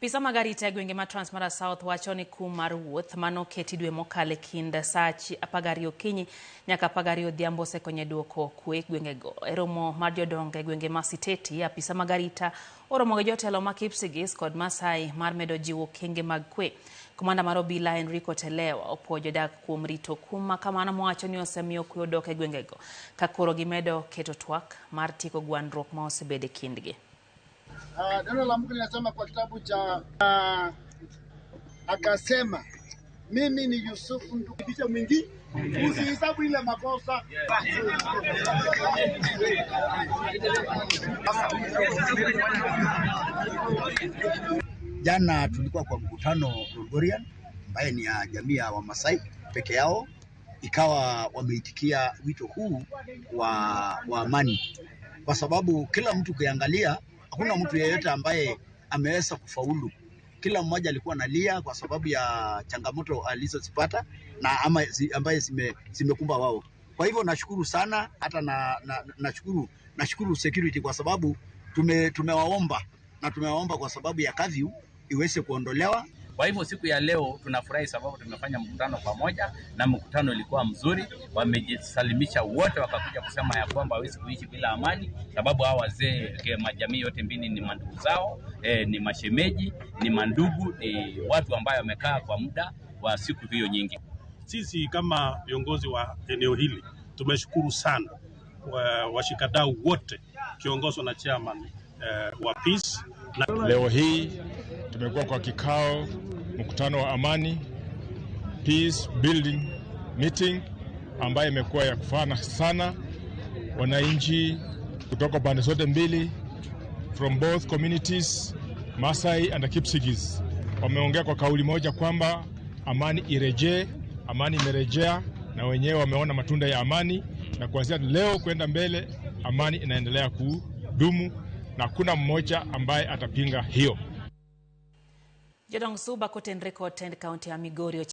Apisa mag arita e gwenge ma Transmara South wacho ni kum mar wuoth manoketi dwe mokalo e kind saa 12 okinyi nyaka 12 odhiambo osekonyo e duoko kwe e gwengego. E romo mar jodongo e gwenge ma Siteti, apisa mag arita oromo gi jotelo ma Kipsigis kod Masai mar medo jiwo okenge mag kwe. Komanda mar obila Enrico Telewa opuoyo jodak kuom rito kum ma kamano mowacho ni osemiyo kwe odok e gwengego ka koro gimedo keto twak mar tieko gwandruok ma osebedo e kindgi. Neno la Mungu linasema kwa kitabu cha akasema mimi ni Yusufu ndugu mwingi, usihesabu ile makosa. Jana tulikuwa kwa mkutano Lolgorian ambaye ni ya jamii ya Wamasai peke yao, ikawa wameitikia wito huu wa amani, kwa sababu kila mtu ukiangalia, hakuna mtu yeyote ambaye ameweza kufaulu. Kila mmoja alikuwa analia kwa sababu ya changamoto alizozipata na ama ambaye zimekumba wao. Kwa hivyo nashukuru sana, hata nashukuru security kwa sababu tumewaomba na tumewaomba kwa sababu ya curfew iweze kuondolewa. Kwa hivyo siku ya leo tunafurahi sababu tumefanya mkutano pamoja na mkutano ilikuwa mzuri. Wamejisalimisha wote wakakuja kusema ya kwamba hawezi kuishi bila amani, sababu hawa wazee majamii yote mbili ni mandugu zao, ni mashemeji, ni mandugu, ni watu ambao wamekaa kwa muda wa siku hiyo nyingi. Sisi kama viongozi wa eneo hili tumeshukuru sana washikadau wote kiongozwa na chairman wa Peace. Na leo hii tumekuwa kwa kikao, mkutano wa amani, peace building meeting, ambayo imekuwa ya kufana sana. Wananchi kutoka pande zote mbili, from both communities, Masai and Kipsigis, wameongea kwa kauli moja kwamba amani irejee. Amani imerejea na wenyewe wameona matunda ya amani, na kuanzia leo kwenda mbele amani inaendelea kudumu na hakuna mmoja ambaye atapinga hiyo. Jodong Suba kotenre kod tend kaunti ya Migori.